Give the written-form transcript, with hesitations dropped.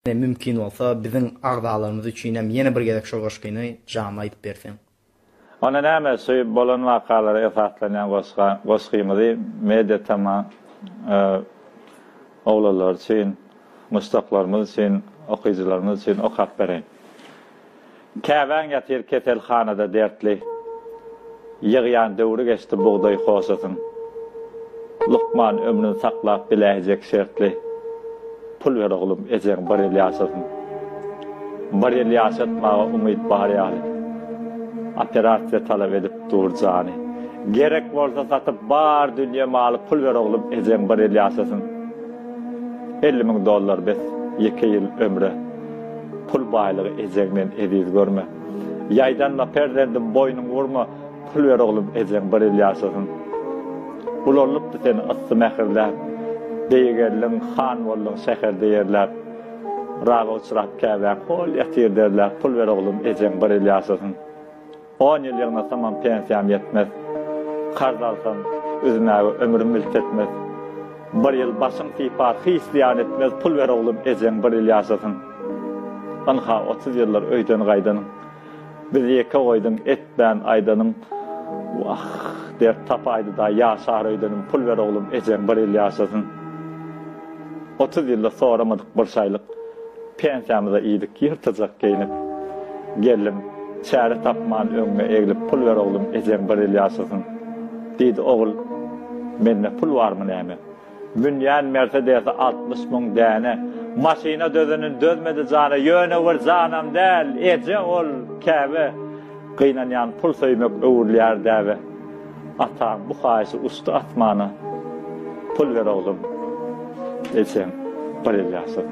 Mümkin bolsa biziň agzalarymyz üçin hem ýene bir gezek şol goşgyny janly aýdyp berseň. Onda näme şu bolan wakalara esaslanýan goşga goşgymyzy Media Tama oglanlar üçin, muşdaklarymyz üçin, okyjylarymyz üçin okap bereýin. Käbäň ýatyr keselhanada dertli. Ýygýan döwri geçdi bugdaý hoşasyn. Lukman ömrün saklap biläýjek şertli. Pul ber oglum ejeň bir ýyl ýaşasyn. Bir ýyl ýaşatmaga umyt bar ýaly. Operasiýa talap edip dur jany. Gerek bolsa satyp bar dünýe maly pul ber oglum ejeň bir ýyl ýaşasyn. 50 müň dollar bes ýeke ýyl ömre. Pul baýlygy ejeňden eziz görme. Ýaýdanma perzendim boýnuňy burma, Pul ber oglum ejeň bir ýyl ýaşasyn. Ulaldypdy seni yssy mähirläp, Beýgeldiň, han bolduň şäherde ýerläp. Raga uçrap käbäň hol ýatyr derläp, Pul ber oglum ejeň bir ýyl ýaşasyn. On ýyl ýygnasamam pensiýam ýetmez. Karz alsam, üzmäge ömrüm milt etmez. Bir ýyl başyň sypar, hiç zyýan etmez, Pul ber oglum, ejeň bir ýyl ýaşasyn. Ynha, 30 ýyldyr öýden gaýdanyň. Bizi ýeke goýduň, etmän aýdanyň. Wah, dert tapaýdy-da, ýaşar öýdenim, Pul ber oglum, ejeň bir ýyl ýaşasyn. 30 ýylda soramadyk bir şaýlyk. Pensiýamyza iýdik ýyrtyjak geýnip. Geldim, çäre tapman öňüňe eglip pul ber oglum ejeň bir ýyl ýaşasyn. Diýdi ogul, mende pul barmy näme? Münýän Mersedesi 60 müň däne. Maşyna dözenin dözmedi jana, ýöne bir janam däl, eje ol, käbe. Gynanýan pul söýmek öwrülýär däbe. Ataň bu haýyşy uçdy asmana. Pul ber oglum, ejeň bir ýyl ýaşasyn.